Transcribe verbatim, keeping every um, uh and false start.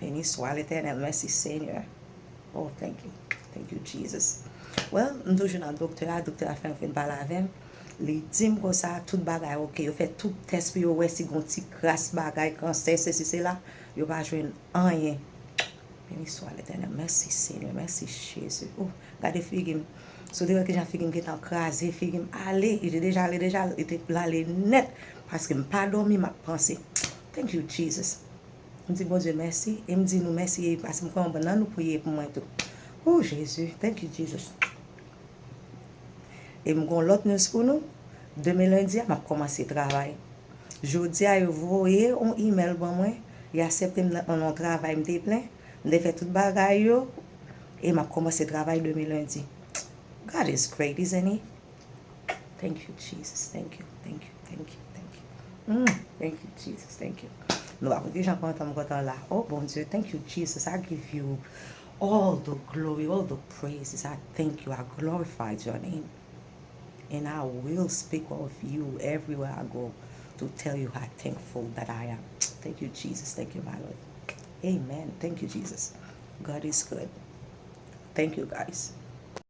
Beni swa Letènèl. Mèsi, Senyè. Oh, thank you. Thank you, Jesus. Well, m toujou nan doktè a. Doktè a fè m fin pale avè m. Li di m konsa, tout bagay oke. Yo fè tout tès pou yo wè si gon ti kras bagay, kansè, sesi, sela. Yo pa jwenn anyen. Beni swa Letènèl. Mèsi, Senyè. Mèsi, Jezi. Oh, gade figi m. Si w te wè kijan figi m gentan kraze, figi m ale. Li te deja ale, deja, li te ale nèt. Paske m pa dòmi, m ap panse. Thank you, Jesus. M di Bondye mèsi e m di nou mèsi paske m kwè yon bann nan nou priye pou mwen tou. Oh, Jezi, thank you, Jesus. E m gon lòt news pou nou. Demen lendi a, m ap kòmanse travay. Jodi a, yo voye yon email ban mwen. Yo aksepte m nan yon travay m te plen. M te fè tout bagay yo. E m ap kòmanse travay demen lendi. God is great, isn't he? Thank you, Jesus. Thank you, thank you, thank you, thank you. Mm, thank you, Jesus. Thank you. Nou pa konn kijan kontan m kontan la. Oh, Bondye, thank you, Jesus. I give you all the glory, all the praises. I thank you. I glorify your name. And I will speak of you everywhere I go to tell you how thankful that I am. Thank you, Jesus. Thank you, my Lord. Amen. Thank you, Jesus. God is good. Thank you, guys.